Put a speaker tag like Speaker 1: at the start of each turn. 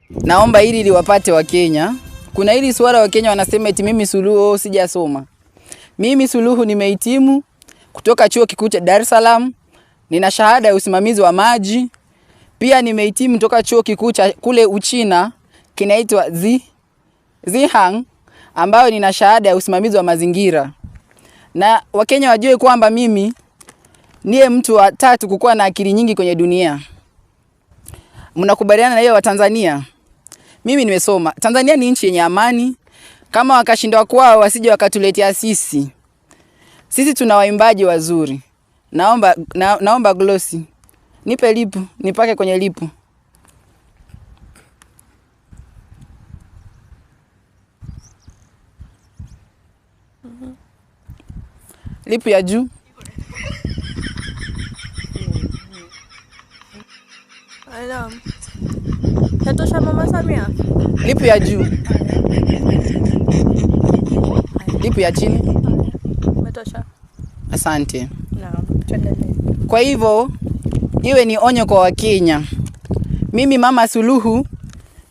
Speaker 1: Naomba hili liwapate Wakenya. Kuna hili suala Wakenya wanasema eti mimi Suluhu sijasoma. Mimi Suluhu nimehitimu kutoka chuo kikuu cha Dar es Salaam, nina shahada ya usimamizi wa maji. Pia nimehitimu kutoka chuo kikuu cha kule Uchina kinaitwa Zihang, ambayo nina shahada ya usimamizi wa mazingira. Na Wakenya wajue kwamba mimi ndiye mtu wa tatu kukuwa na akili nyingi kwenye dunia. Mnakubaliana na hiyo Watanzania? Mimi nimesoma. Tanzania ni nchi yenye amani. Kama wakashindwa kwao wasije wakatuletea sisi. Sisi tuna waimbaji wazuri. Naomba glosi. Nipe lipu, nipake kwenye lipu. Lipu ya juu.
Speaker 2: Naam. Yatosha Mama Samia?
Speaker 1: Lipu ya juu. Lipu ya chini.
Speaker 2: Umetosha.
Speaker 1: Asante.
Speaker 2: Naam. Tuendelee.
Speaker 1: Kwa hivyo iwe ni onyo kwa Wakenya. Mimi Mama Suluhu